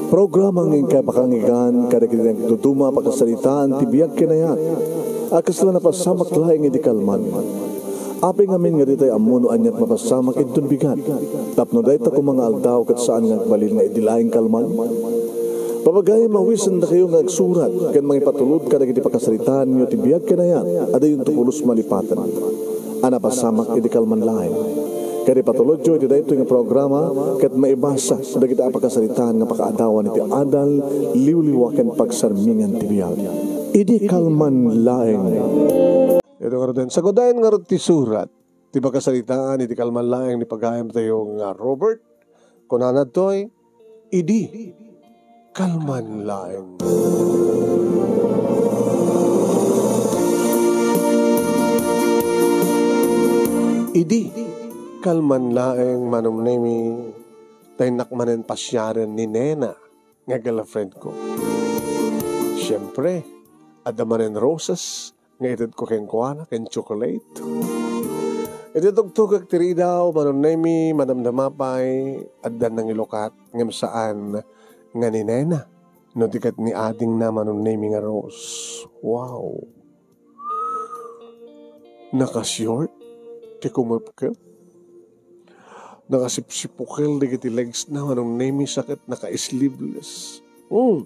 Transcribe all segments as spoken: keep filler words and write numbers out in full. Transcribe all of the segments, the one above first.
Programa nga inkay pakanggan kadagiti nagduduma a pakasaritaan ti biag ken ayat a kasla napasamak laeng idi kalman. Apay ngamin nga ditay ammo no aniat mapasamak inton bigat, tapno dayta koma nga aldaw ket saan nga agbalin nga idi laeng kalman? Papagayam, awisendakayo nga agsurat ken mangipatulod kadagiti pakasaritaanyo ti biag ken ayat a dayonto pulos malipaten a napasamak idi kalman laeng. Ket ipatulodyo iti daytoy nga programa ket maibasa dagiti a pakasaritaan nga pakaadawan iti adal, liwliwa ken pagsarmingan ti biag. Idi kalman laeng. Ito nga ruden, sagudayen ngarud ti surat ti pakasaritaan iti kalman laeng ni pagayamtayo nga Robert. Kunana ditoy, idi kalman laeng. Idi kalman laeng, Manong Nemi, ta innak manen pasiaren ni Nena nga girlfriend ko. Siempre, adda manen roses nga itedko kenkuana ken chocolate. Iti tugtugek ti ridaw, Manong Nemi, madamdama pay adda nangilukat ngem saan nga ni Nena no di ket ni adingna, Manong Nemi, nga Rose. Wow! Naka-short ti kumepkep. Nakasipsipukel dagiti legs na, Manong Nemi, sa ket naka-sleeveless. Hmm.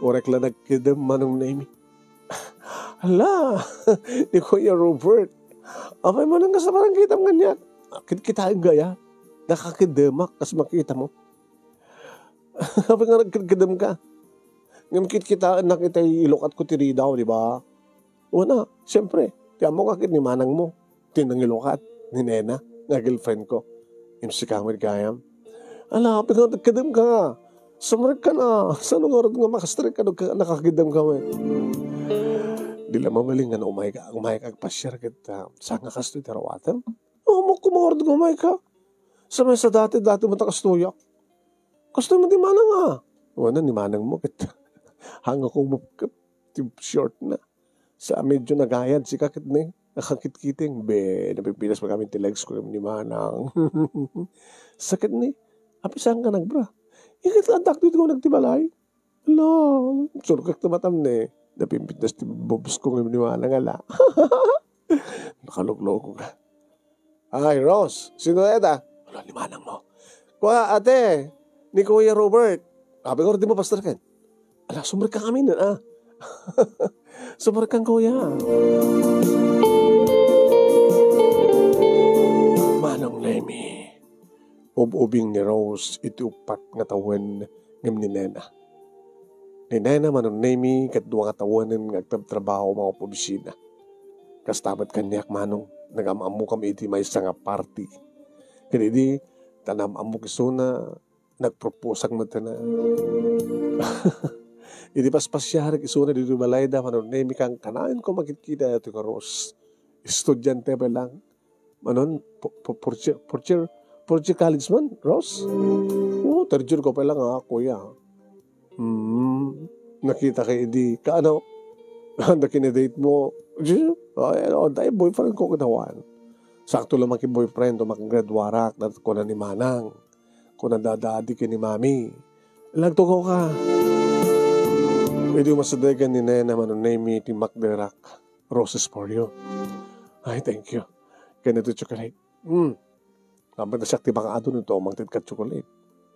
Uray la nagkidem, Manong Nemi. Hala, ni Kuya Robert. Apay mo nang kasla parang kitam kaniak? Kit-, kitaen gaya. Nakakidemak, kas makita mo. Apay nga nagkidkidem ka? Ngem kitkitaennak itay ilukatko ti ridaw, di ba? Wen a, siempre, ti ammok a ket ni manangmo ti nangilukat ni Nena nga girlfriend ko. Ngem sika met gayam. Ala, apay nga nagkidem ka? Sumrek ka na. Saan ngarud nga makastrek ka no ka-, nakakidem ka met? Di la mabalin nga no umay ka, umay ka agpasiar ket, ah, saan nga kastoy ti aruatem? Ammok ko ngarud nga umay ka. Sa maysa dati, dati met a kastoyak. Kastoy met ni manang a. Wen a ni manangmo ket. Hanga ko umupkep ti short na. Sa medyo nagayad sika ket ni, nakakitkiting. Be, napimpinas pa kami ti legs ko ni manang. Sakit ni, apay saan ka nagbra? Iket la addak dito nagtibalay. Hala, surkak ti matam ni. Napimpintas ti boobs ko ngem ni manang ala. Nakaluklo ko ka. Ay, Rose, sino ita? Hala, ni manang mo. Kwa, ate, ni Kuya Robert. Apay nga di mo, Pastor Ken? Ala, sumrek ka kami nun, ah. Sumrek kang kuya. Manong Nemi. Ub-ubing ni Rose iti uppat nga tawen ngem ni Nena. Ni Nena, Manong Nemi, ket dua nga tawenen nga agtrabtrabaho mangop-obisina. Kasta met kaniak, Manong, nagam-ammo kami iti maysa nga party. Ken idi, ta nam-ammok isuna, nagproposak met na. Idi paspasiarek isuna ditoy balayda, Manong Nemi, kankanayon ko makitkita iti Rose. Estudiante pa lang. Anon, pu-, pu-, fourth year, fourth year, fourth year college man, Rose? Oo, third year ko pa lang, ah, kuya. Hmm, nakita ka idi, kaano? Anda kinidate mo? Ay, ano, dahil boyfriend ko katawan. Sakto lang makiboyfriend, to makigraduarak, dat ko na ni Manang. Ko na dadadi ken ni Mami. Lagtugaw ka. Idi umasideg ni Nena, Manong Nemi, ti makderak. Roses for you. Ay, thank you. Kaya ito chocolate. Hmm. Kapag na siya ti baka adun ito, mangted ka chocolate.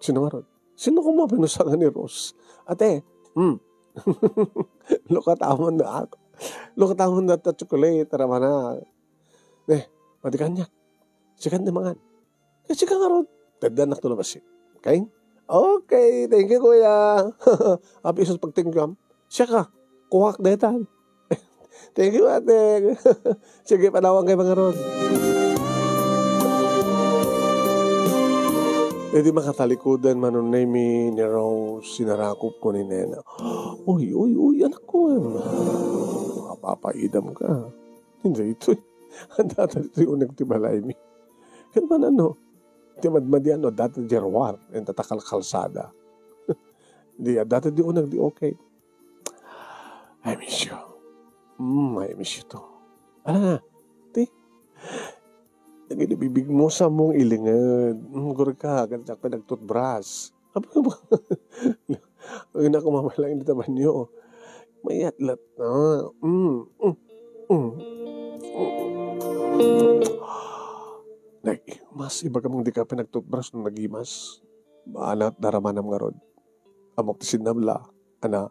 Sino nga ron? Sino ko mo pinusangan ni Rose? Ate, hmm. Lukatamon na ako. Lukatamon na ta chocolate, tara mana. Eh, mati kanya. Sikan di mangan. Kasi ka nga ron. Tagdanak to labas eh. Okay? Okay, thank you, kuya. Abi, isus pag-thank you, am. Siya ka. Kuwak detan. Thank you, ate. Sige, panawan kayo mga ron. Iti makatalikudan, Manong Nemi, ni Rose, sinarakop ko ni Nena. Uy, uy, uy, anak ko, em. Mapapaidam ka. Hindi ito, eh. Ang data dito yung nagtibalay mi. Kaya man ano, ti madmadian, no, data di ruar, yung tatakal kalsada. Di, data di unag di okay. I miss you. Mm, I miss you too. Ala na, ti? Naging bibig mo sa mong ilinged. Mm, gurka, ganyan ka nagtutbras. Apo, apo. Ang ina ko, mamay lang dita banyo. Mayat lat. Ah, mm, mm, mm. Nag-imas, ibaga mong di ka pinag-toothbrush no nag-imas. Baanat, naramanam ngarud. Ammok ti sindam la, ana.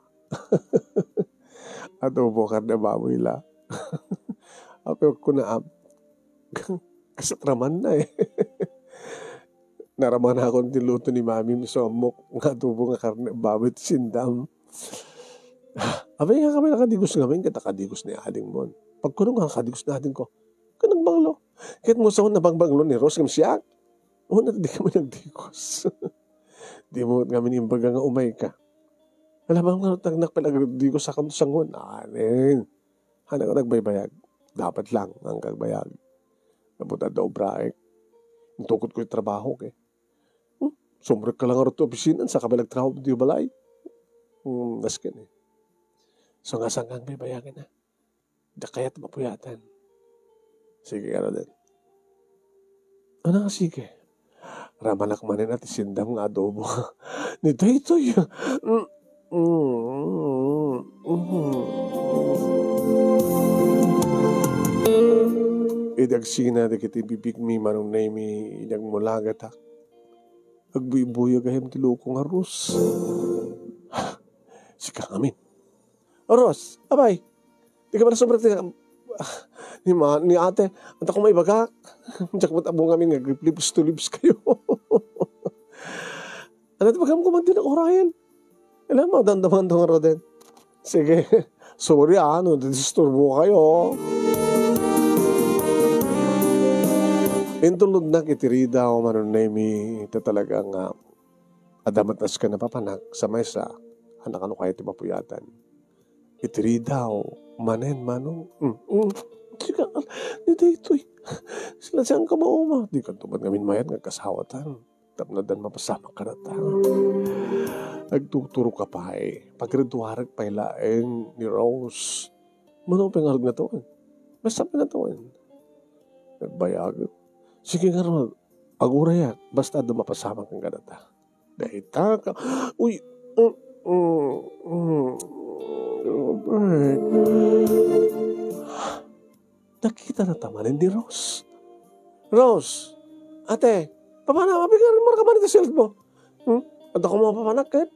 Adobo karne baboy la. Apay, kuna, am-, kasakraman na eh. Naramanakon ti luto ni mami, so ammok nga adobo nga karne baboy ti sindam. Apay nga kami nakadigos ngamin, ket nakadigos ni adingmon. Pagkuno nga nakadigos ni adingko, ket nagbanglo. Ket mo sa nabangbanglo ni Rose ngem siak. Una, di kami nagdigos. Di mo ngamin imbaga nga umay ka. Alam mo nga, tagnak pala, digos akon sangon. Anen. Hana ka nagbaybayag. Dapat lang ang kagbayag. Nabuta daw braek. Intukot ko yung trabaho, eh. Hmm? Sumrek ka lang nga rito opisina, sa kabalag trabaho di balay. Hmm, nasken, eh. So, nga saan kang baybayagan, ha? Da kayat mapuyatan. Sige, Roden. Ano nga sige? Ramanak manen a ti sindam nga adobo. Ni daytoy. Mm, mm, mm. Idi agsina dagiti bibigmi, Manong Nemi, idi agmulagatak. Agbuybuya gayam ti luko nga Rose. Sika ngamin. Rose, abay. Di ka pala sobra ti, ah, ni ma-, ni ate. Anta ko maibagak. Diak met ammok ngamin nga lips to lips kayo. Ano ti bagam ko man din ako, Ryan? Alam mo, damdaman to nga, Roden. Sige. Sorry, ah, no, disturbo kayo. Intulodnak iti ridaw, Manong Nemi, ita talaga nga adda met nasken a papanak sa maysa, a nakano kayo ti mapuyatan. Iti ridaw, manen, Manong. Mm, mm. Sika, ni daytoy. Sila saan ka mauma? Di ka tuman ngamin mayat nga kasawatan. Tapno addan mapasamak kadata. Agtuturo ka pay. Pagriduarek pay laeng ni Rose. Mano pay ngarud nga tawen? Basta pay nga tawen. Nagbayag. Sige ngarud, agurayak. Basta adda mapasamak kadata. Dayta ka. Uy. Mm, mm, mm. Nakita na ta manen ni Rose. Rose, ate, papanak, mabigar mo ka man iti self mo. Hmm? Adda ko mapapanak, ket?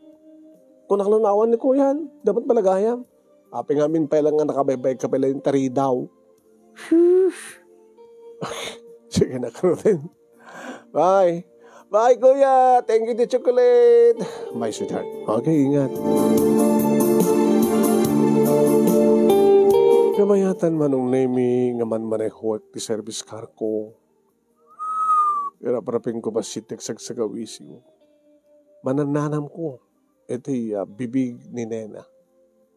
Kunak lang awan ni kuyan, dapat balagayam. Apay ngamin pay lang nga nakabaybay ka pay lang iti ridaw. Shush. Sige na, Roden. Bye. Bye, kuya. Thank you, the chocolate. Bye, sweetheart. Okay, ingat. Kabayatan, Manong Nemi, nga manmanehoek ti service car ko. Irapraping ko bassit ti agsagsagawisiw. Manannanam ko iti, ah, bibig ni Nena.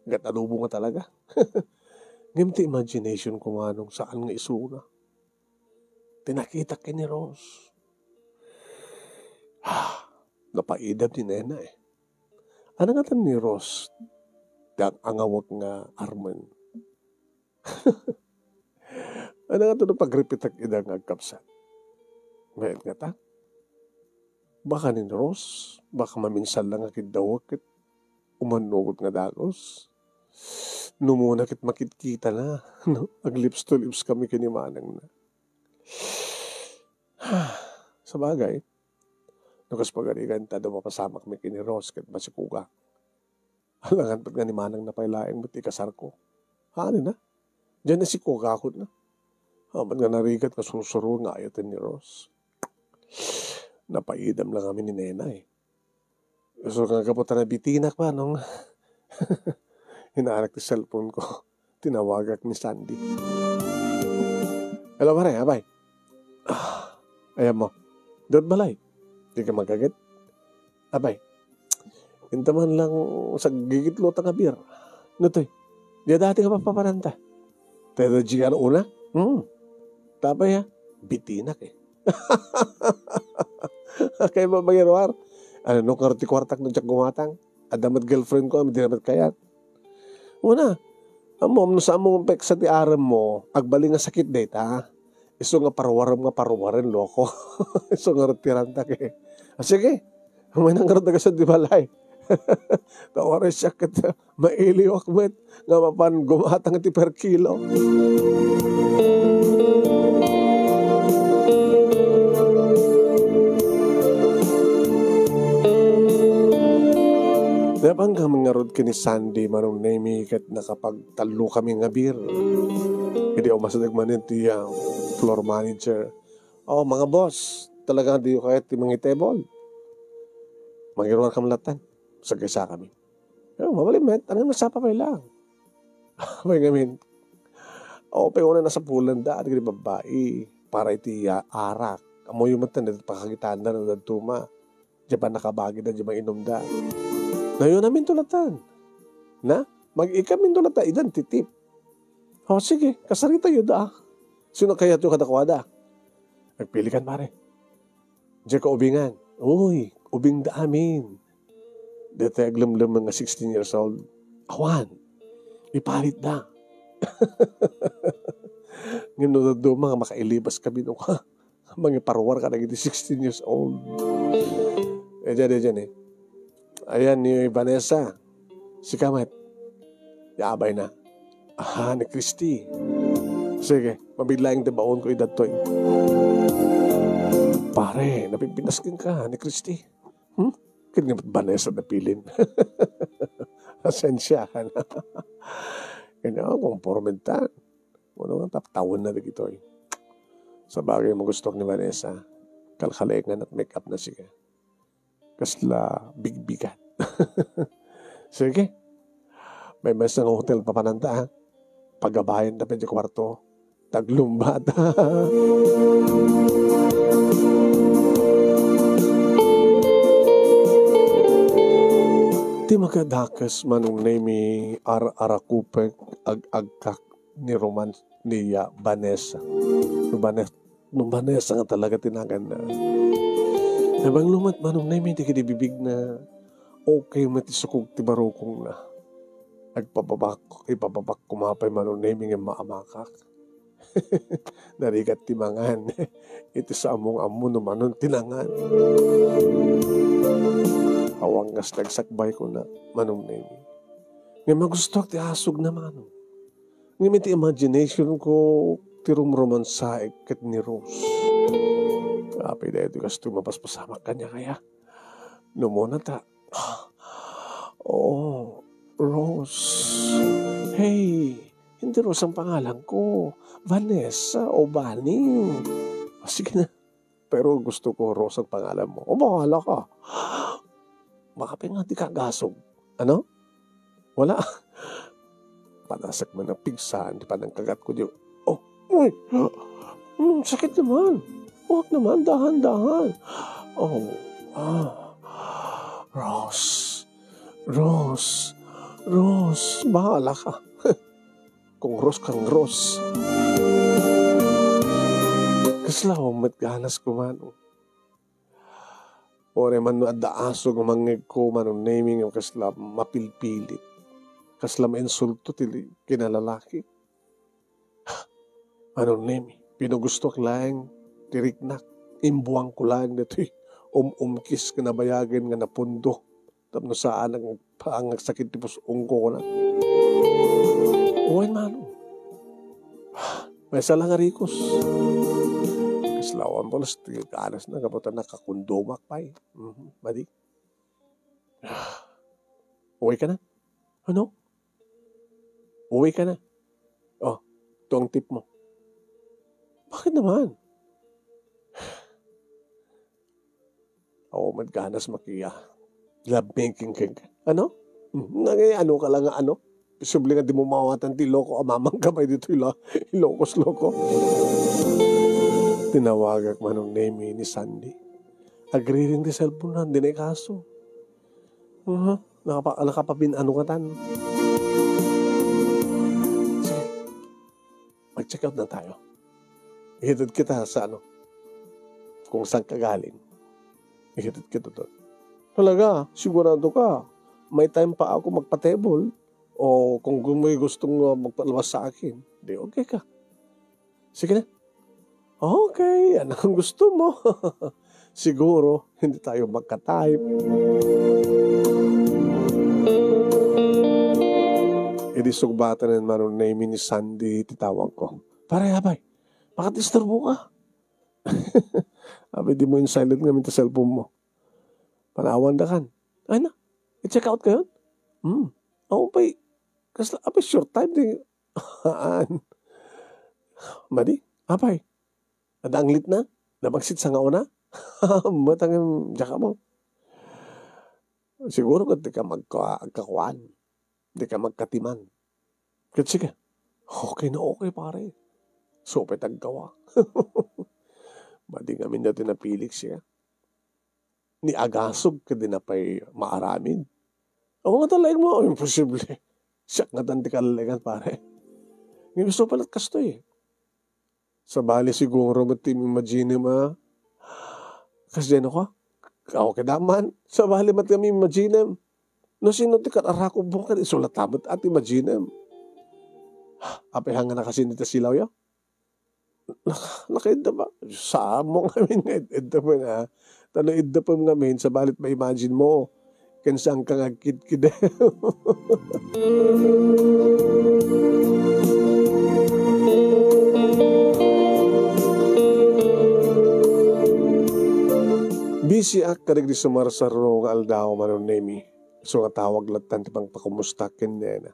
Gat adobo nga talaga. Ngem ti imagination ko, Manong, saan nga isuna. Ti nakitak ken ni Rose. Ah, napaidam ni Nena, eh. Ano nga tan ni Rose? Ti ang-angawek nga armen. Ano nga tan no pagripitak ida nga agkabsat? Mayat nga ta? Baka ni Rose, baka maminsan lang nga kiddawek ket umannugot nga dagus. Numona ket makitkita na, no? Ag-lips to lips kami ken ni manangna. Sabagay, no kas pagarigan ta, adda mapasamak mi ken ni Rose ket masikugak. Alangan pay nga ni manangna pay laeng met ikasarko. Haan na. Diyan na sikugakon na. Aman nga narigat nga sursuro nga ayaten ni Rose. Napaidam lang amin ni Nena, eh. So, nga gapu ta nabitinak, Manong. Inaanak ti cellphone ko. Tinawagak ni Sandy. Hello, pare, abay. Ah, ayan mo. Dot balay. Di ka magaget? Abay. Inta man lang sa gigitlo ta nga beer. No, toy? Di dati ka papapananta. Tayo da G R una? Hmm. Tapay, ha? Bitinak, eh. Kay ba, Mayor War? Ano, no, karti kwartak na diak gumatang? Adda met girlfriend ko, amin di na met kayat. Una, amom, no saan mo peksa ti arem mo, agbalin nga sakit dayta. Isu nga parwarem nga parwaren, loko. Isu nga rutiranta ke. Ah, sige. May nangarod a gasat di balay. Ta uray siak ket mailiwak met nga mapan gumatang ti per kilo. Napan kami ngarud ken ni Sandy, Manong Nemy, ket nakapagtallo kami nga beer. Idi umasideg manen ti, ah, floor manager, "Oh, mga boss, talaga diyo kayat ti mangitable? Mangiruar kam latan." Sagkaysa kami. Pero mabalin met, ang masapa pay lang. Apay ngamin, "Oh, pay unay nasapulan da, adik di babbai, para iti, ah, arak. Ammoyo met, pakakitaanda na daduma. Diay pannakabagida, diay mainumda. Nayon amin to latan. Na, mag-ikam min to latan, idan ti tip." "Oh, sige, kasaritayo da, ah. Sino kayatyo kadakuada?" "Agpili kan, pare. Diay kaubingan." "Uy, ubing da amin. Daytay aglemlem nga sixteen years old. Awan. Ipalit da." Ngem no dadduma nga makailibas ka, bino ka. Mangiparuar ka dagiti sixteen years old. Eh, diyan, eh, diyan, eh. "Ayan ni Vanessa. Sika met." "Yabay na." "Ah, ni Christy. Sige, mabiit laeng ti baonko idattoy." "Pare, napipintas kenka ni Christy." "Hmm? Ket ni Vanessa napilin." Asensya ka na. Kanya, konforme ta. Ano nga, taptawen na dagitoy. Sabagay, magustuak ni Vanessa. Kalkalengan at make-up na, sige. Kasla bigbigat. Sige. May mas nga hotel papananta, ha? Pagabayan na pwede kwarto. Taglumbat. Ti makadakes, Manong Nemy, ar-arakupek, ag-agkak ni Roman, ni, ah, Vanessa. No Vanessa, no Vanessa nga talaga ti naganna. Nabanglo met, Manong Nemy, ti kidi bibigna. Okay met ti sukog ti barukongna. Agpababak, ipababak koma pay, Manong Nemy, nga maamakak. Narigat ti mangan. Iti sa ammong ammo no manon ti nangan. Awan kas nagsakbay ko na, Manong Nemy. Nga magustuak ti asog na, Manong. Ngem iti imagination ko, ti rumromansaek ket ni Rose. Apay daytoy kastoy mapaspasamak kaniak aya? No muna ta, "Oh, Rose. Hey, hindi Rose ang pangalan ko. Vanessa o Vani." "O, sige na. Pero gusto ko Rose ang pangalan mo." "O, bahala ka." Baka pa nga di kagasog. Ano? Wala. Panasek man ang pigsa, di pa nang kagat ko, di. Oh, uy! Hmm, sakit naman. Huwag naman, dahan-dahan. Oh, ah. Rose. Rose. Rose, bahala ka. Kung Rose kang Rose. Kasla, met ganas ko man. Uray man no adda asog nga mangngegko, Manong Nemy, nga kasla mapilpilit. Kasla mainsulto ti li-, kinalalaki. Manong Nemy, pinagustoak laeng ti riknak. Imbuangko laeng ditoy um-umkis nga nabayagen nga napundo. Tapno saan ang pangagsakit ti pus-ongko, kuna. Uwayen, Manong. Maysa lang a rikos. Kasla awan pulos ti ganas na, gapu ta nakakundomak pay. Mhm, madi. Uwi ka na? Ano? Uwi ka na? Oh, ito ang tip mo. Bakit naman? Awan met ganas makiya. Love making ken ka. Ano? Hmm, nangay ano ka lang nga ano? Posible nga di mo mawatan ti loko, amamang ka pay ditoy la-, Ilocos Loco. Tinawagak, Manong Nemy, ni Sandy. Agriring ti cellphone na, di na ikaso. Aha, nakapa-, nakapabin-ano ka tan. Sige. Mag-check out na tayo. Ihatid kita sa ano, kung saan ka galing. Ihatid kita doon. Talaga? Sigurado ka? May time pa ako magpa-table? O kung gu-, may gustong, uh, magpalabas sa akin, di okay ka. Sige na. Okay, ano ang gusto mo? Siguro, hindi tayo magka-type. Idi sugbatanen Manong Nemi ni Sandy ti tawag ko. "Pare, apay, makadisturbo ka." Apay, di mo in-silent ngamin ti cellphone mo. Panawan da kan. Ay na, i-check out kayon? Hmm. Ako pa'y, kasla, apay, short time di. Haan. Madi, apay. Adda anglit na? Nabagsit sa nga una? Matangin, diak mo. Siguro ket di ka magka-, agkakuan. Di ka magkatiman. Ket sige. Okay na okay, pare. Supay taggawa. Madi ngamin dati na Felix, ya. Ni agasog ket di na pay maaramid. Awan nga talaeng mo, imposible. Siak nga tan ti kalalengan, pare. Nga gusto pala kastoy. Sabali siguro met ti imaginem a. Kasdiay no ka? Aw, kadaman. Sabali met kami imaginem. No sino ti kararakop mo, ket isulata met a ti imaginem. Apay nga nakasino ti silaw yo? Naka-, nakaidda ba? Sa mo ngamin nga id-, idda pa na. Tano idda pa ngamin, sabali ma-imagine mo. Ken saan ka nga agkidkidem? Busy ak kadagiti sumarsarro nga aldaw, Manong Nemi. Isu nga tawag lattan ti pangpakumusta ken nena.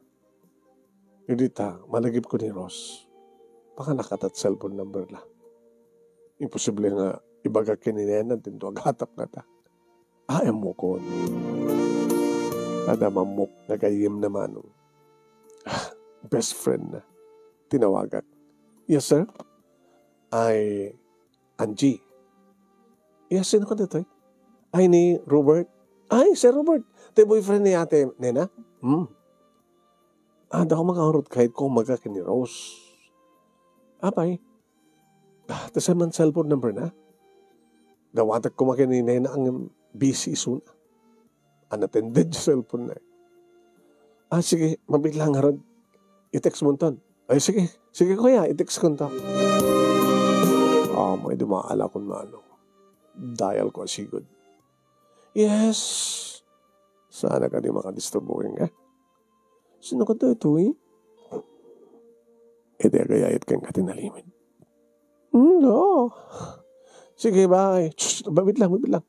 Idi ta, malagipko ni Rose. Pakanakata ti cellphone number na. Imposible nga ibaga ken ni nena dinto agatap ngata. Ay, ammokon. Adda mammok nga gayyem na Manong. Ah, best friend na. Tinawagak. "Yes, sir?" "Ay, Angie." "Yes, sino ka ditoy?" "Ay, ni Robert." "Ay, Sir Robert. Ti boyfriend ni Ate Nena?" "Hmm." "Ah, dako makaurot kahit ko umaga ken ni Rose." "Apay?" "Ah, ta saan man cellphone number na? Dawatek koma ken ni Nena ang busy isuna." Unattended ti cellphone na. "Ah, sige, mabiit lang ngarud. I-text mo ton." "Ay, sige. Sige, kuya, i-text ko ton." Ah, may dumaala kun mano. Dial ko sigud. "Yes." Saan ka di makadisturbo ken ka? "Sino ka daytoy?" Iti agayayat ken ka tinalimid. "Hmm, no." "Sige, bye." "Shh, mabiit lang, mabiit lang."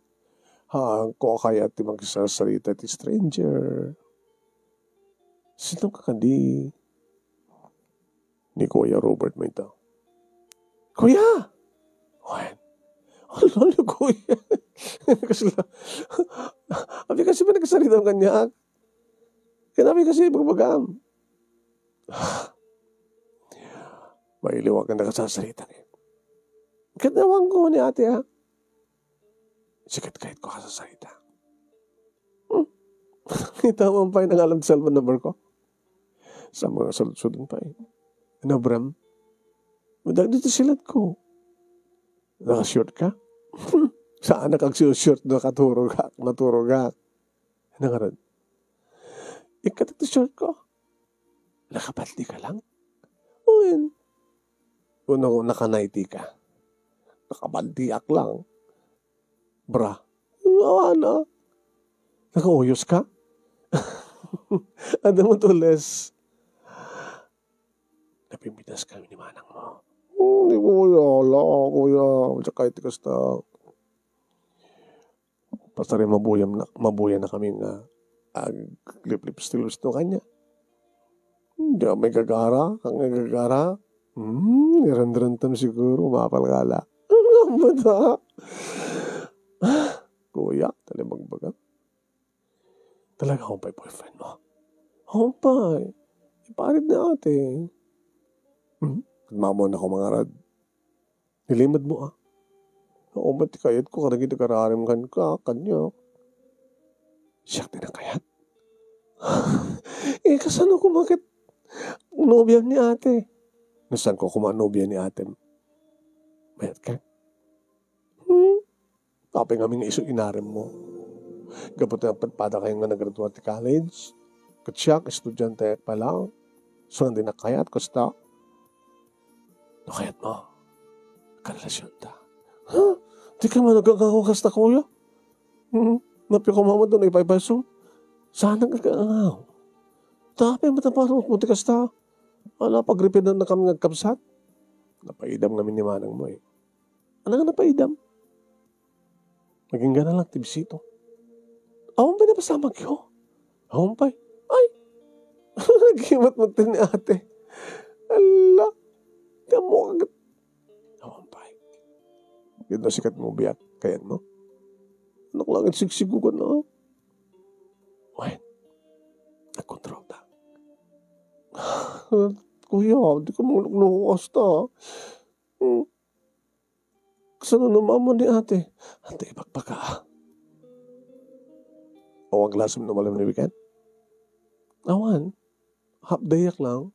Haan ko kayat ti makisarsarita ti stranger. "Sino ka kadi?" "Ni Kuya Robert mayta." "Kuya!" "Wen." "Hala, ni Kuya." Kasla. Abi kasi ba nagsarita kaniak? Ken abi kasi bagbagam. Mailiwak nga nakasarsarita. Ket awan ko ni ate, ha? Sikat kahit ko kasasarita. Hmm. Kita mo pay nangalam ti cellphone number ko. Sa mga sulod-sulod pay. Ano, Bram? Madagdi ti silat ko. Naka-short ka? Saan nakagsu-short, nakaturogak, naturogak. Ano nga rin? Ikat ito short ko. Nakabaldi ka lang? Uy. Uno, nakanayti ka. Nakabaldiak lang. Bra. Awan, ah. Nakauyos ka? Ano mo, tules? Napimitas kami ni manang mo. Hmm, di ko, wala, wala, kuya. Tsaka iti kasta. Basta rin mabuyam na, mabuya na kami nga agliplip-stilus no kanya. Diak may gagara, ang gagara. Hmm, irandrantem siguro, mapalkala. Ang mata. Kuya, talibagbaga. Talaga akong pa'y boyfriend mo? Akong pa'y. Iparit na ate. Hmm? Mamon ako mangarad. Nilimad mo, ah. Naumay ti kayat ko kadagiti kararim kan ka, kanya. Siak ti nakayat? Eh, kasano ko maket nobia ni ate? Nasan ko kuma nobia ni ate? Mayat ka? Hmm? Apay ngamin nga isu inarem mo. Gapu ta padpada kayo nga nagradua ti college. Ket siak, estudiante pala. So, hindi na kayat, kasta. No kayat mo, karelasyon ta. Ha? Di ka man nagkangaw kasta, kuya. Hmm, napio ka mamad no ipaypayso. Saan nagkangaw? Tapay mataparot mo ti kasta. Ala, pagripidan na kami ngagkabsat. Napaidam ngamin ni manang mo eh. Ano nga napaidam? Naging gana lang ti bisito. Awan pay napasamagyo. Awan pay. Ay! Nagimat mo ni ate. Ala! Ti ammo agad. Awan pay. Yun na sikat mo biyak. Kayan mo? Anak langit sigsigukan na. Wen, nagkontrol ta. Kuya, di ka manglukluko kasta. Hmm. Kasano naman ni ate? Ate, ipagpaka. O, aglasem no malam ni weekend? Awan. Half day lang.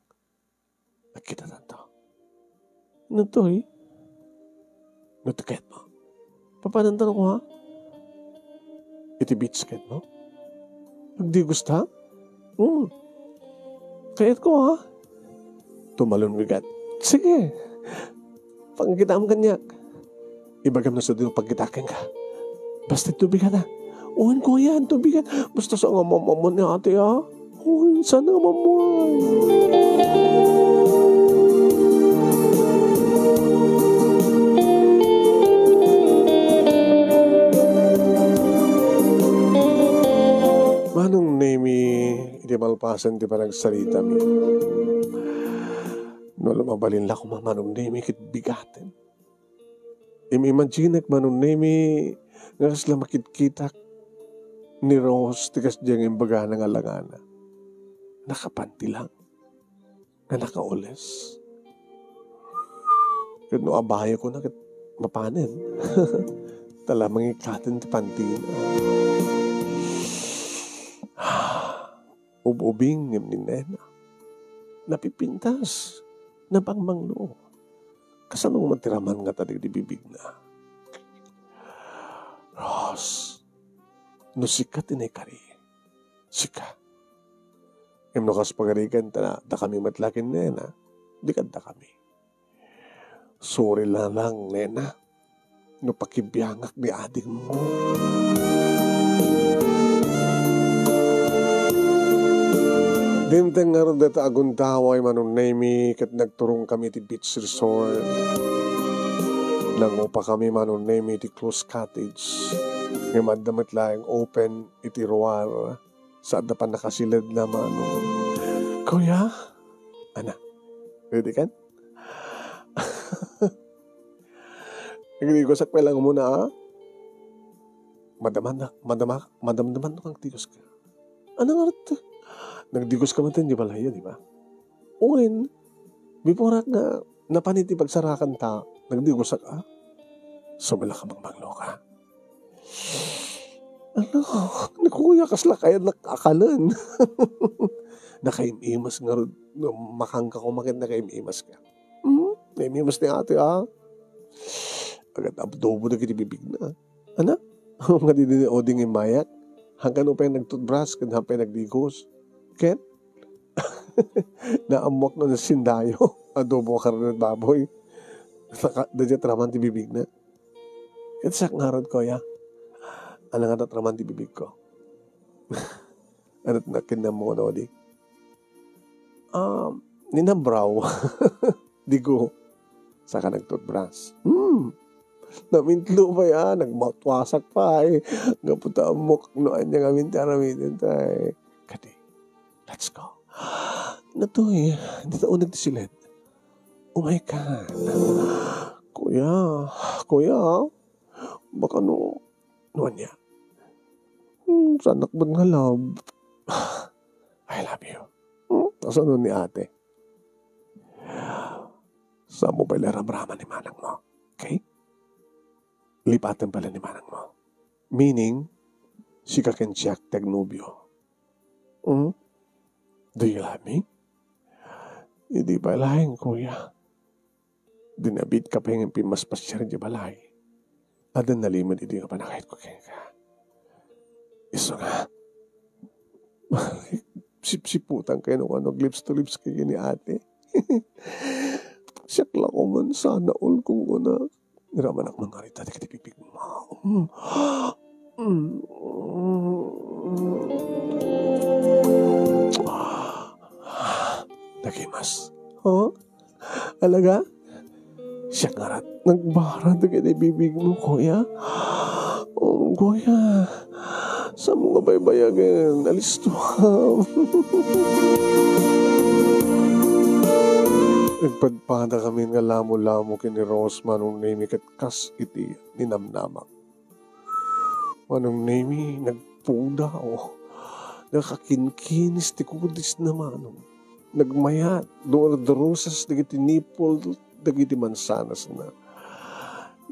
Nagkita tanto. Nagtoy. Nagtiket mo. Papanan tanto ko, ha? Iti beach ket mo? Agdigos ta? Hmm. Kayat ko, ha? Tumalon bigat. Sige. Pangkitam kaniak. Ibagam na sa dino pagkita kenka. Basta tubigan na. Uwan ko yan, tubigan. Basta sa nga mama mo ni ate, ha? Uwan, sana nga mama. Manong Nemi, iti malpasan ti panagsaritami. No, mabalin la koma, Manong Nemi, ket bigaten. Im-imaginek, Manong Nemi, nga kasla makitkitak ni Rose ti kasdiay nga imbagana nga langana. Nakapanti lang. Nga nakaules. Ket no abayekona ket mapanen. Tala mangikaten ti pantina. Ub-ubing ngem ni nena. Napipintas. Nabangmanglo. Kasano man ti raman nga tadi di bibigna? Ros, no sika ti naikari, sika. Ngem no kas pagarigan ta dakami met la ken nena, di kadakami. Sorry na lang, nena, no pakibiangak ni adingmo. Dimteng ngarud dayta agundaway, Manong Nemi, ket nagturongkami iti beach resort. Nangupakami, Manong Nemi, iti close cottage. Ngem adda met laeng open iti ruar. Sa adda pannakasiled na mano. Kuya? Ana, ready kan? Nagdigosak pay lang muna, ah. Madama-, madama-, madamdaman no kang digos ka. Ano nga ret? Nagdigos ka man din, di ba, layo, di ba? Wen, before nga napan iti pagsarakan ta, nagdigosak, ah. Sumila ka, Mang Banglo ka. Ano? Ni kuya, kasla kaya nakakalan. Nakaimimas nga rod. No, makangka ko makit nakaimimas ka. Hmm? Naimimas ni ate, ah. Agad abdobo na kiti bibig na. Anak? Nga di din oding imayak. Hangkan upay nagtutbras, kan hapay nagdigos. Ken? Naamok nga nasindayo. Adobo ka rin baboy. Naka-, da dyan raman ti bibig na. Ket siak ngarud, kuya. Ano nga tatraman ti bibig ko? Ano ti nakinnam mo, Nodi? Um, ninabraw. Digo. Saka nagtutbras. Hmm. Namintlo pa ya, nagmouthwasak pa, eh. Gapu ta amok no anya ngamin ti aramiden ta, eh. Kadi, let's go. Natoy, di ta uneg ti siled. Oh my God. Kuya, kuya, baka no, no anya? Hmm, sanak man nga love. I love you. Hmm, kasano ni ate? Sa mo pala ramraman ni manang mo. Okay? Lipaten pala ni manang mo. Meaning, sika ken siak ti agnobio. Hmm? Do you love me? Idi pa laeng, kuya. Dinabit ka pa yung pimaspasiar di balay. Adda nalimed idi nga panakayat ko kenka. Isu nga. Sipsiputan kayo no kano, lips to lips kayo ni ate. Siak la ko man sana all kung una. Iramanak mangarita dagiti bibigmo. Mm. Mm. Nagimas. Oh? Alaga? Siak ngarud. Nagbara dagiti bibigmo, kuya. Oh, kuya. Saanmo nga baybayagen? Alistoam. Nagpadpadakamin nga lamo-lamo ken ni Rose, Manong Nemi, ket kas iti ninamnamak. Manong Nemi, nagpudaw. Nakakinkinis ti kudisna, Manong. Nagmayat, dumurdurusas dagiti nipol dagiti mansanasna.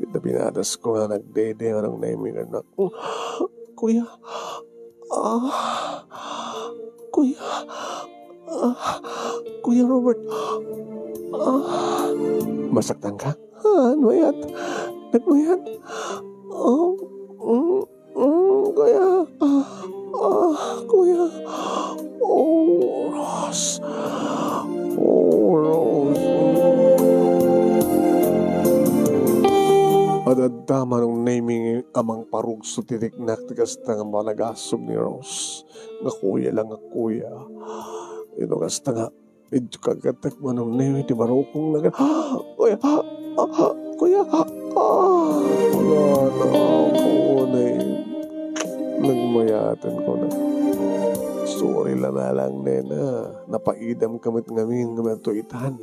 Ita pinadasko nga nagdede, Manong Nemi, nga, "Oh, kuya, ah, kuya, ah, Kuya Robert, ah, masaktanka?" Ah, nagmayat. Nagmayat. Oh, mm, mm, kuya. Ah, ah, kuya. Oh, Rose. Oh, Rose. Ad-adda Manong Nemi a mangparugso ti riknak ti kasta nga panagasug ni Rose. Nga kuya lang nga kuya. Ino kasta nga Medyo kagatek, Manong Nemi, ti barukong nagan-, "Ah, kuya, ah, ah, kuya, ah, ah." Wala na ako, nay. Nagmayaten ko na. "Sorry la, nanang Nena. Napaidamka met ngamin nga matuitan.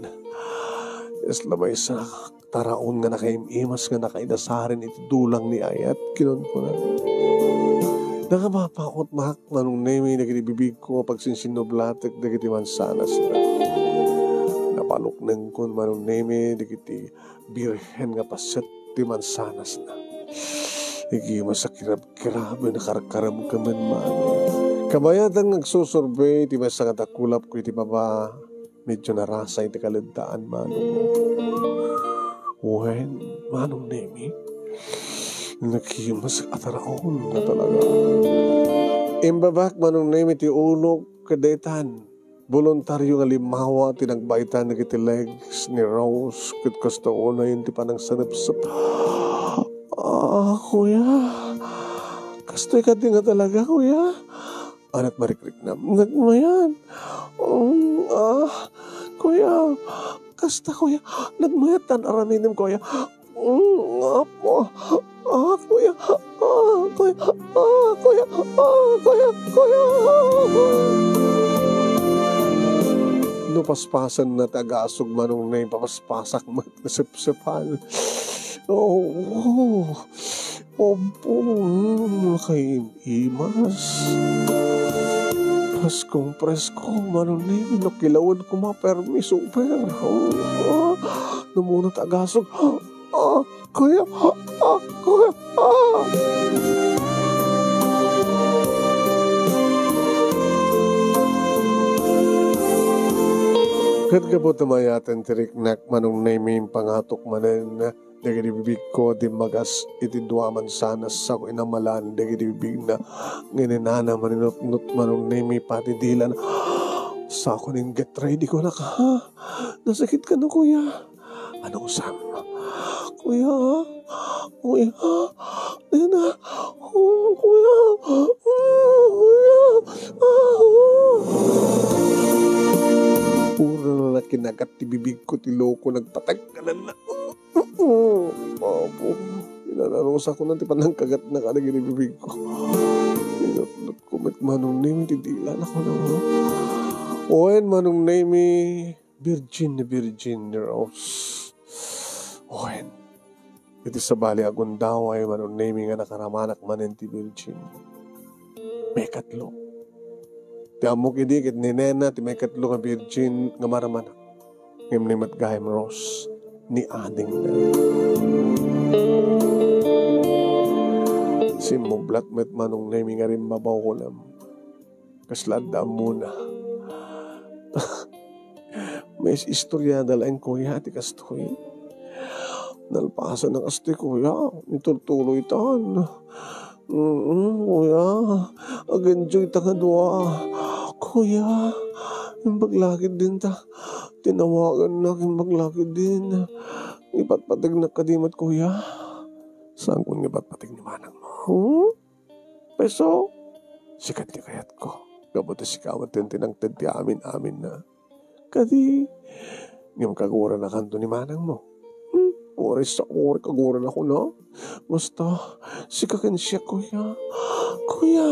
Yes, labay sa taraon nga nakaim-imas nga nakaidasaren iti dulang ni ayat," kinunkuna. Nakapapaot, Manong Nemi, dagiti bibigko a pagsinsinnublatek dagiti mansanasna. Napaluknengkon, Manong Nemi, dagiti birhen nga paset ti mansanasna. Igimas a kirabkirab, nakarkarabkamen, Manong. Kabayatan nga agsusurbey ti maysa nga dakulapko iti baba, medyo narasay ti kaleddaan, Manong. Wen, Manong Nemi, nakimas a taraon nga talaga. Imbabak, Manong Nemi, ti ulok ket daytan. Boluntario nga limmawa ti nagbaetan dagiti legs ni Rose ket kasta unayen ti panangsanepsep. "Ah, kuya. Kastoy kadi nga talaga, kuya?" Ania't marikriknam. "Nagmayan. Um, ah, kuya. Kasta, kuya. Nagmayat tan aramidem, kuya. Um, apo. Ah, kuya. Ah, kuya. Ah, kuya. Ah, kuya. Kuya." No paspasen na ti agasug, Manong Nemi, papaspasak met nasepsepan. Oh, oh. Opo, mm, nakaimas. Preskong presko, Manong Nemi, no kilawen koma permi, super. Oh, ah, namuna ti agasug. Ah, kuya, ah, ah, kuya, ah. Ket gapu ta mayaten ti riknak, Manong Nemi, impangatok manen dagiti bibigko a dimmagas iti dua a mansanas, sako inamalan dagiti bibigna. Ngem ni nana maninutnot, Manong Nemi, pati dilana. Sako nin get ready ko naka, ha? Nasakit ka na, kuya. Ano, Sam? Kuya, kuya, nena, oh, kuya, oh, kuya, ah, oh. Puro na lang kinagat ti bibigko ti loko, nagpatagkanan na. Apo, pinanarusakon ti panangkagatna kadagiti bibigko. Pinutnotko met, Manong Nemi, ti dilana, kunana. Wen, Manong Nemi, virgin na virgin ni Rose. Wen, iti sabali a gundaway, Manong Nemi, nga nakaramanak manen ti virgin. Maikatlo. Ti ammok idi ket ni nena ti maikatlo nga virgin nga maramanak. Ngem ni met gayam, Rose, ni adingna. Simmublat met, Manong Nemi, nga rimmabaw kunam. Kasla adda ammona. Maiistoriada laeng, kuya, ti kastoy. Nalpasen a kastoy, kuya. Ni tultuloytan. Mm, kuya. Ag-enjoy ta nga dua. Kuya, imbag la ketdin ta. Tinawagannak, imbag la ketdin. Ipatpategnak kadi met, kuya? Saankon nga ipatpateg ni manangmo. Hmm? Pay isu, sika ti kayatko. Gapu ta sika met ti nangted ti amin-aminna. Kadi, ngem kaguranakanto ni manangmo. Hmm? Uray sa-, uray kaguranakon, no? Basta, sika ken siak, kuya. Kuya.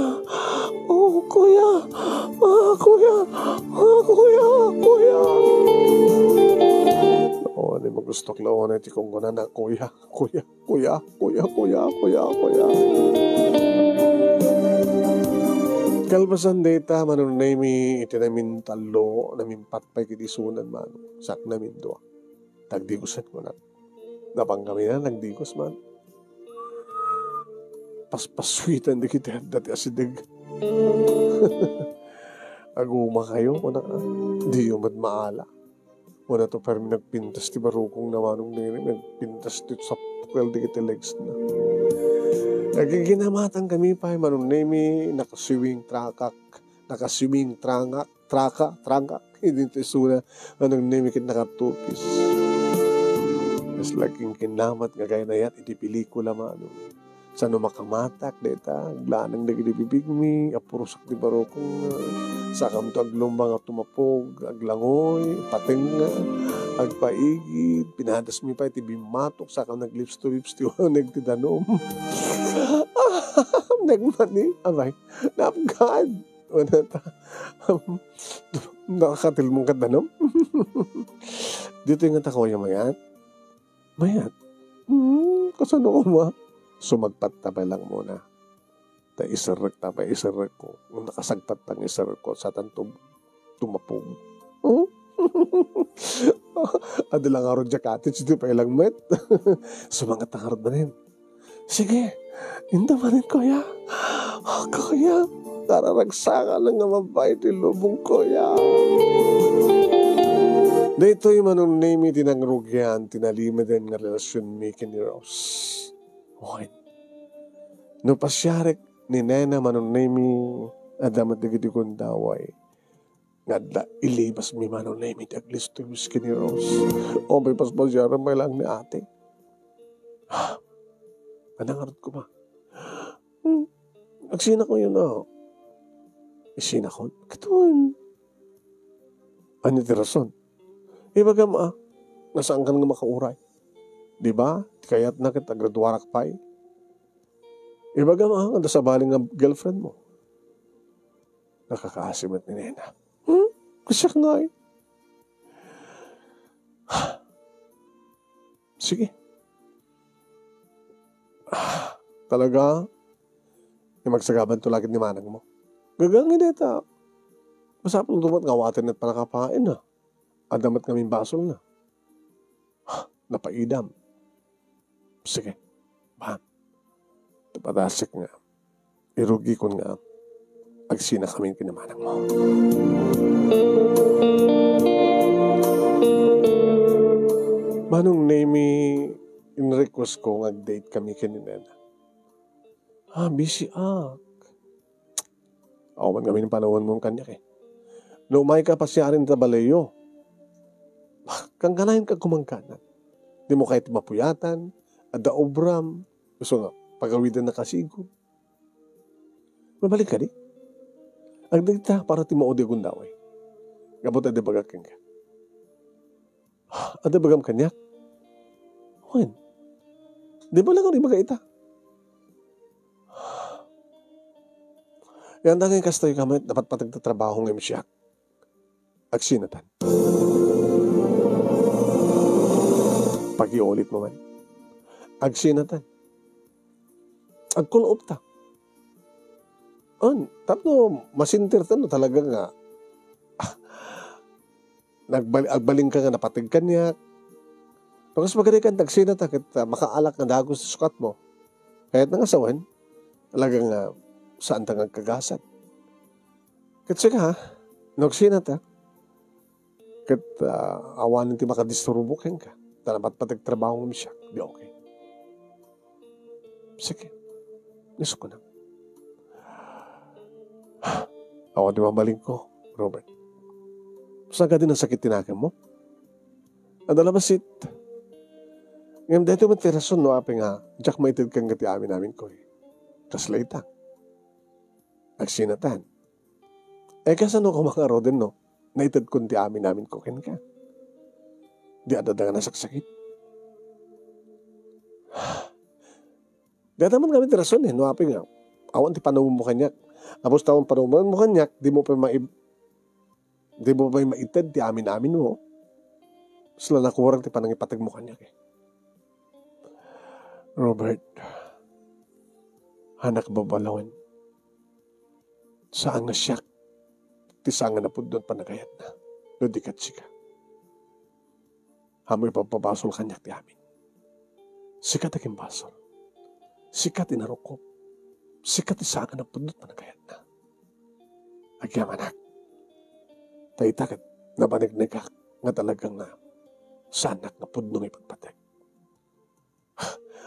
Oh, kuya. Ah, kuya. Ah, kuya. Kuya. Launay, magustok launay ti kunkunana, kuya. Kuya, kuya, kuya, kuya, kuya, kuya. Kalpasan dayta, Manong Nemy, iti namintallo, namimpat pay ket isunan, Manong. Sak namindua. Tagdigusen ko na. Napan kami na, nagdigus man. Paspassuitan dagiti adda ti asideg. Aguma kayo, kuna ka. Diyo met maala. Kuna to, permi nagpintas ti barukong na, Manong Nemy, nagpintas ti sappukel dagiti legs na. Nagiginamatang kami pay, Manong Nemy, nakaswimming trakak, nakaswimming trangak, traka, trangak, idi ti isuna, Manong Nemy, ket nakatupis. Kas laking kinamat nga kayat iti pelikula, Manong. Saan no makamatak dayta, aglaneng dagiti bibigmi, apurosak ti barukong, ah, sakamto aglumbang a tumapog, aglangoy, patengnga, agpaigid, pinadasmi pay ti bimmatok, saka nag-lips to lips ti uneg ti danum. Nagmani, abay, napgad. Wala ta. Nakakatilmong ka danum. Dito yung nga takoy mayat. Mayat? Hmm, kasano ka ba? Sumagpat ta pay langmona. Ta iserrek ta pay, iserrek ko. Nung nakasagpat ta nga iserrek ko, satan tum-, tumapog. Hmm? Adu la ngarud diay cottage, di pay langmet. Sumangat ta ngarud manen. Sige, inta manen, kuya. Oh, kuya, nararagsakan nga mabay ti lubong, kuya. Daytoy, Manong Nemy, ti nangrugian ti nalimeden nga relasionmi ken ni Rose. Wen, no pasiarek ni Nena, Manong Nemy, adda met dagiti gundaway nga adda ilibasmi, Manong Nemy, ti aglistewis ken ni Rose. O, may paspasiaran pay lang ni ate. Ha? Anang arut ko ba? Hmm. Agsinako yun, ah. Isinakon? Katon. Ania ti rason? Ibagam, ah, nga saankan nga makauray. Di ba? Ti kayatna ket agraduarak pay. Ibagam, ah, nga adda sabali nga girlfriend mo. Nakakaasi met ni Nena. Hmm? Kasiak ngay. Sige. Ah, talaga? Nga magsagabanto la ket ni manang mo. Gagangi deta. Masapul to met nga awaten met pannakapain na. Adda met ngamin basol na. Ah, napaidam. Sige. Ba? Tapatasek nga. Irugikon nga agsina kami ken ni manang mo. Manong Nemy, in-request ko nga ag-date kami ken ni Nena. Ah, busy ak. Awan kami ng panahon mo kaniak eh. No, umay ka pasiarin ta baleyo. Kankanayon ka kumangkanan. Di mo kayat mapuyatan, adda obram, gusto nga, pagawiden na kasigud. Mabalik ka di? Agdagita para ti maudi a gundaway. Gapu ta di bagak kenka. Adda bagam kaniak? Wen. Di ba lang ibaga ita? Yan dangay kastoy ka met, dapat patagta trabaho nga imsiak. Agsinatan. Pakiulit mo man. Agsinatan. Agkul-op ta. On, tapno masinter ta no talaga nga, ah, nagbal-, agbalin ka nga napateg kaniak. Bakas pagarikan, agsinata ket, ah, makaalak nga dagus ti sukat mo. Kayat na nga sawen, talaga nga saan ta nga agkagasat. Ket sika, ha? No agsinata, ket, ah, awanen ti makadisturbo kenka. Ta napatpateg trabaho nga siak. Di okay. Sige. Gusto ko na. Awan ti mabalin ko, Robert. Saan ka din ang sakit tinakan mo? Adda la bassit. Ngem daytoy met ti rason no apay nga diak maited kenka ti amin-aminko, eh. Kasla ita. Agsinatan. Eh, kasano koma ngaruden no naitedkon ti amin-aminko kenka? Di adda nga nasaksakit? Dayta met ngamin ti rason, eh, no apay nga awan ti panummo kaniak. Apos ta awan panummo kaniak, di mo pay maib-, di mo pay maited ti amin-aminmo. Kasla nakurang ti panangipategmo kaniak, eh. Robert, anak, babalawen, saan nga siak ti saan nga napudno ti panagayatna no di ket sika. Ammom, ipapabasol kaniak ti amin. Sika ti agimbasol. Sika ti narukob. Sika ti saan nga napudno ti panagayatna. Agyamanak. Ta ita ket nabanignigak nga talaga nga saannak nga pudno nga ipagpateg.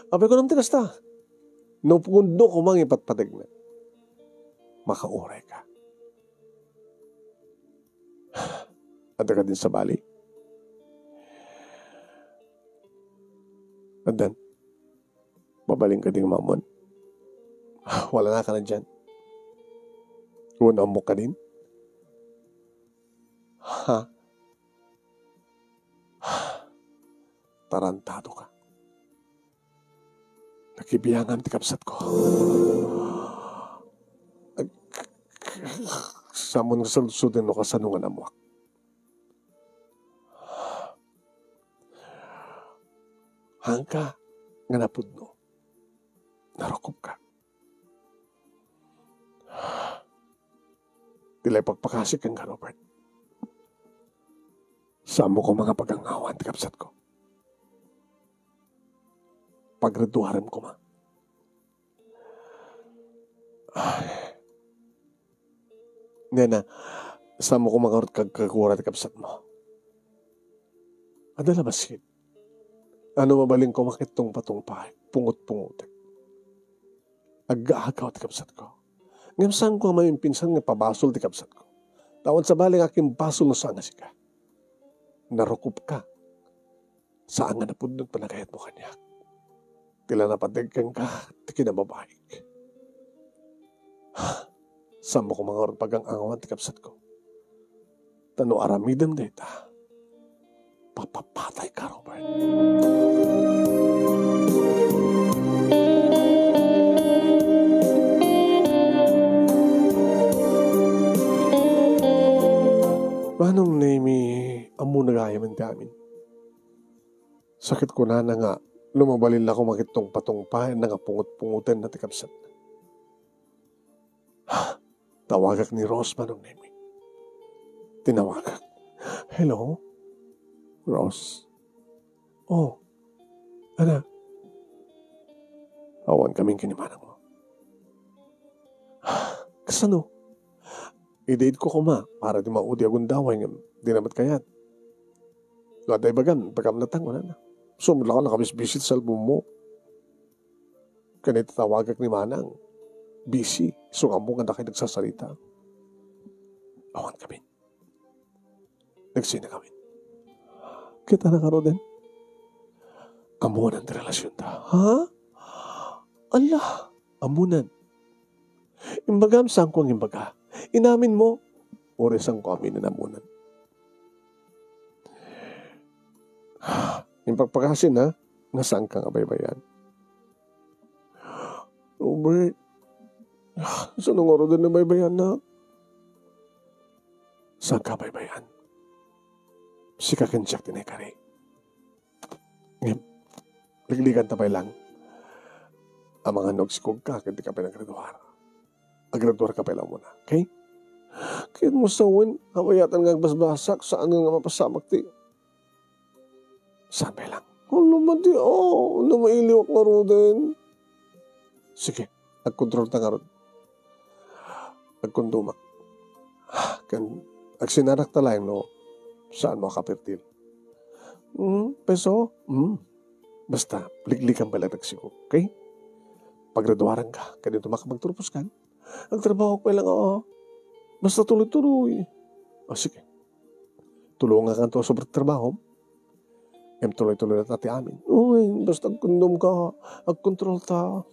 Apay, kunam ti kasta. No pudno koma nga ipatpategna, makaurayka. Adda kadin sabali? Addan. Mabalin kadin nga ammon? Wala na ka na diyan. Wen, ammok kadin? Ha? Tarantado ka. Nakibiangan ti kabsatko. Ag-, sammon nga saludsodem no kasano nga naammoak. Haanka nga napudno. Narukobka. Ti la ipakpakasik kenka, Robert. Saanmo koma nga pagangawan ti kabsatko. Pagriduarem koma. Ay. Nena, saanmo koma ngarud kagkagura ti kabsatmo. Adda la bassit. No mabalin koma ket tungpatungpaek, pungot-pungotek. Aggaagaw ti kabsatko. Ngem saanko a maimpinsan nga ipabasol ti kabsatko. Ta awan sabali nga agimbasol no saan nga sika. Narukobka. Saan nga napudno ti panagayatmo kaniak. Ti la napateg kenka ti kinababaik. Saanmo koma ngarud pagang-angawan ti kabsatko. Ta no aramidem dayta, papapatayka, Robert. Manong Nemi, ammona gayam ti amin. Sa ket kunana nga, no mabalin la koma ket tungpatungpaenna nga pungot-pungotenna ti kabsatna. Tawagak ni Rose, Manong Nemi. Tinawagak. Hello? Rose? Oh, ana? Awan kamin ken ni manangmo. Kasano? Idayko koma para ti maudi a gundaway ngem dina met kayat. No adda ibagan, ibagamna ta, kunana. Sumla ka, nakabisbisi ti cellphone mo. Ken iti tawagak ni manang, busy. Isu nga ammok nga dakay nagsasarita. Awan kamin. Nagsina kamin. Kita na ngaruden. Ammonan ti relasionta. Ha? Ala, ammonan. Imbagam, saanko nga imbaga. Inaminmo. Uray saanko aminen, ammonan. Impakpakasin, ha? Nga saanka nga baybay-an. Robert, saan ngaruden a baybay-annak? Saanka baybay-an. Sika ken siak ti naikari. Ngem, ligliganta pay lang. Amangan no agsikogka ket dika pay nagriduar. Agriduarka pay lang umuna, okay? Ket mo sawen, abayatan nga agbasbasak, saan nga mapasamak ti Saan pay lang? Hala, madi, oh, no mailiwak ngaruden. Sige, agkontrolta ngarud. Agkondomak. Ken agsinarakta laeng no saanmo a kapirtil. Hmm, peso? Hmm. Basta, ligligam pay lang agsikog, okay? Pagriduaranka, ken intomak magturpos kan. Agtrabaho pay lang, oo. Basta tuloy-tuloy. O, sige. Tulongankanto a sobra ti trabahom. Ngem tuloy-tuloy latta ti amin. Uy, Basta agkondom ka, agkontrol ta.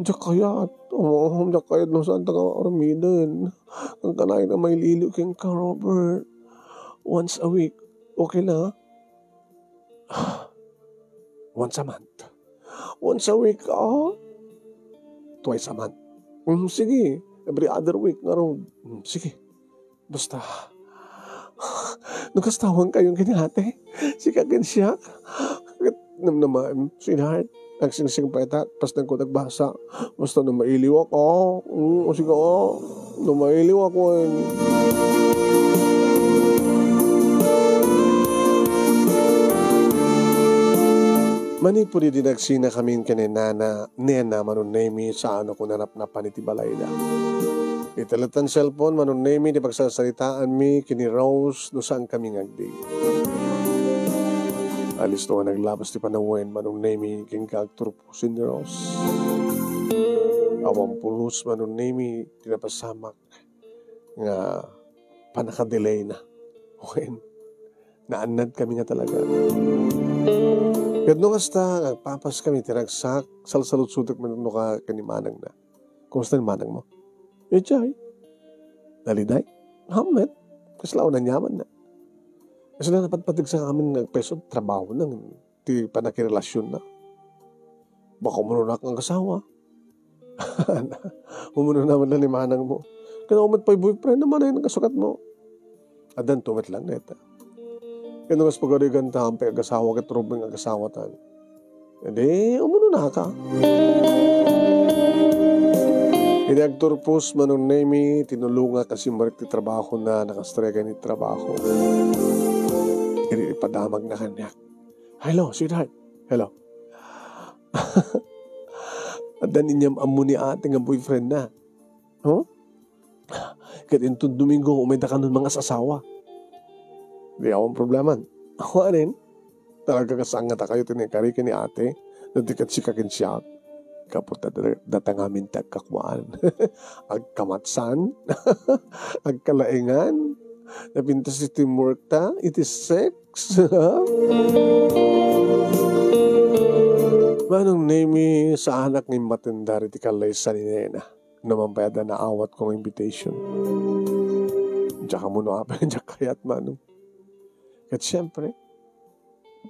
Diak kayat. Oo, diak kayat no saan ta ka aramiden. Ang kanay na mailiw kenka, Robert. Once a week. Okay na? Once a month. Once a week, ah? Twice a month. Mm, sige. Every other week, nga raw. Mm, sige. Basta. No, kastawan kayo ken ni ate. Sika ken siak. Ket namnamaem, sweetheart. Agsingsing pay ta, pas nagkot agbasa. Basta no mailiwak, ah. Mm, o sige, ah. No mailiwak, wen. Manipud idi nagsinakamin ken ni nena, nena, Manong Nemy, saan a ko nanapnapan iti balayda. Iti lattan cellphone, Manong Nemy, ti pagsarsaritaanmi ken ni Rose no saan kami nga agdate. Alisto nga naglabas ti panawen, Manong Nemy, kenka agturpos ni Rose. Awan pulos, Manong Nemy, ti napasamak nga pannakadelayna. Wen, naannad kami nga talaga. Ket no kasta, agpapas kami ti ragsak, salsalutsotek met no ka ken ni manangna. Kumusta ni manang mo? Idiay. Naliday? Hamlet. Kasla unanyaman na. Kasla napatpategsa amin nga agpeso trabaho na ti pannakirelasyonna. Baka umuno na kang asawa. Umuno naman na ni manang mo. Kaya umat pa'y boyfriend naman ay nagkasukat mo. Adan tumet lang neta. Kaya mas pagarigan ta, ampay agasawa, ket rubing agasawa tan. Edi, umuno na ka. Iti agturpos, Manong Nemy, tinulonga kasi marik ti trabaho na, nakastreka ni trabaho. Iti ipadamag na kaniak. Hello, sweetheart. Hello. Addan inyam ammo ni ate nga boyfriend na. Huh? Ket inton Domingo, umayda kanon mangas-asawa. Di awan problema. Awanen, talaga kasangata kayo ti nakari ken ni ate, no di ket sika ken siak. Kaputa da-, data ngamin ti agkakuaan. Agkamatsan, agkalaingan, napintas ti teamwork ta, iti sex. Manong Nemy, saanak nga immatendar iti kallaysa ni nena. No man pay adda naawatko nga invitation. Diak ammo no apay, diak kayat, Manong. Ket siempre,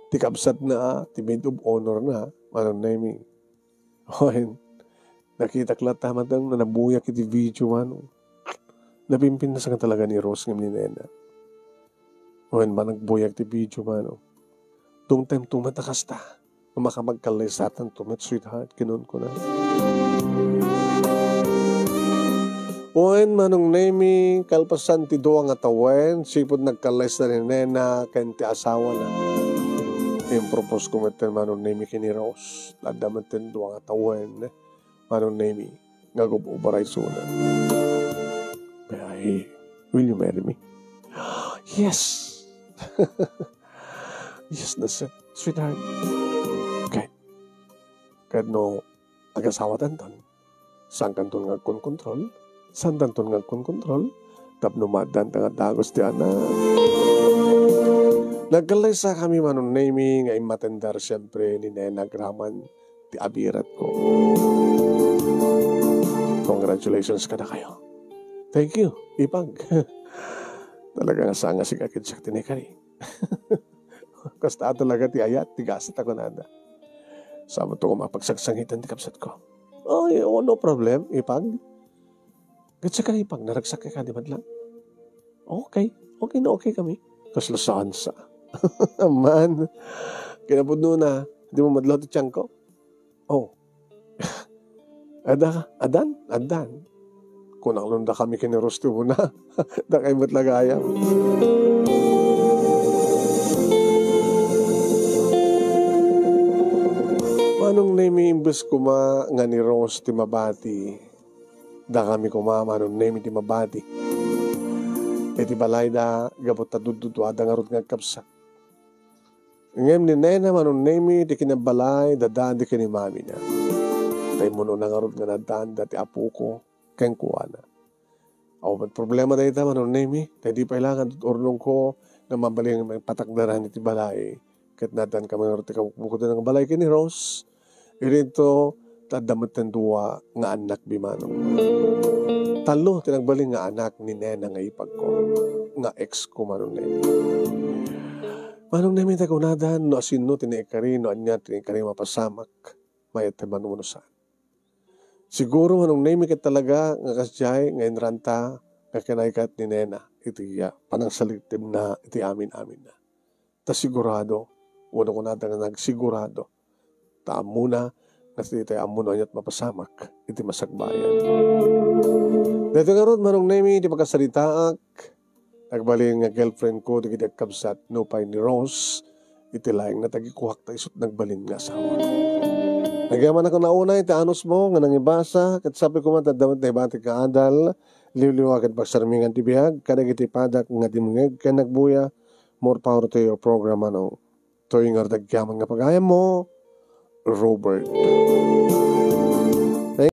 ti kabsatna, ti maid of honor na, Manong Nemy. Wen, nakitak latta met nga nabuyak iti video, Manong. Napimpintas nga talaga ni Rose ngem ni nena. Wen, ba nagbuyak ti video, Manong. Dungtem tumet a kasta. Makapagkallaysatanto met, sweetheart, kinunkuna. Wen, Manong Nemy, kalpasan ti dua nga tawen, sipud nagkallaysa ni nena ken ti asawana. Impropose ko met ten, Manong Nemy, ken ni Rose. Adda met ten dua nga tawen, Manong Nemy, nga agub-ubara isuna. May I, will you marry me? Yes! Yes, that's it, sweetheart. Okay. Ket no agasawatanton, saankanton nga agkonkontrol, saantanton nga agkonkontrol, tapno maaddanta nga dagus ti anak. Nagkallaysakami, Manong Nemy, nga immatendar siempre ni nena agraman ti abiratko. Congratulations kadakayo. Thank you, Ipag. Talaga nga saan nga sika ket siak ti nakari. Kasta talaga ti ayat, ti gasat a kunada. Sabot ko nga mapagsagsangitan ti kabsatko. Ay, oh, no problem, Ipag. Ket sika, Ipag, naragsak ka di man lang. Okay. Okay na okay kami. Kasla saan sa. Man, kinapudno na, di mo madlaw ti tiyanko? Oh. Ada, adan, adan. Kunang lunda kami ken ni Rose ti umuna. Dakay met la gayam. Manong Nemy, imbes koma nga ni Rose ti mabati, dakami koma, Manong Nemy, ti mabati. Iti balayda, gapu ta dudduduada ngarud nga agkabsat. Ngem ni nena, Manong Nemy, ti kinabbalay, dadaan ti kinimamina. Ta immunona ngarud nga nadaan dati apoko kenkuana. Awan met problema dayta, Manong Nemy, ta idi pay la nga dut-, urnongko nga mabalin nga maipatakderan iti balay, Ket nadan kami ngarud ti kabukbukoden nga balay ken ni Rose. Idinto, ta adda met dua nga annakbi, Manong. Tallo ti nagbalin nga anak ni Nena nga ipagko, nga ex ko, Manong Nemi. Manong Nemi, ta kunadan, no asino ti naikari, no ania ti naikari mapasamak, mayat ti manunusan. Siguro, Manong Nemi, ket talaga nga kasdiay nga inranta nga kinaykat ni Nena iti, ah, panangsalitibna iti amin-aminna. Ta sigurado, wenno kunada nga nagsigurado, ta ammona nga daytoy ammo no aniat mapasamak iti masakbayan. Daytoy ngarud, Manong Nemi, ti pakasaritaak, nagbalin nga girlfriend ko dagiti agkabsat, nupay ni Rose, iti laeng natagikuak ta isut nagbalin nga asawa. Nagyaman ako nauna iti anus mo nga nangibasa, ket sapay koma ta adda met naibatik nga adal, liwliwa ket pagsarmingan ti biag, kadagiti padak nga dimngeg ken nagbuya, more power to your program, Manong. Toy nga nagyaman nga pagayam mo, Robert.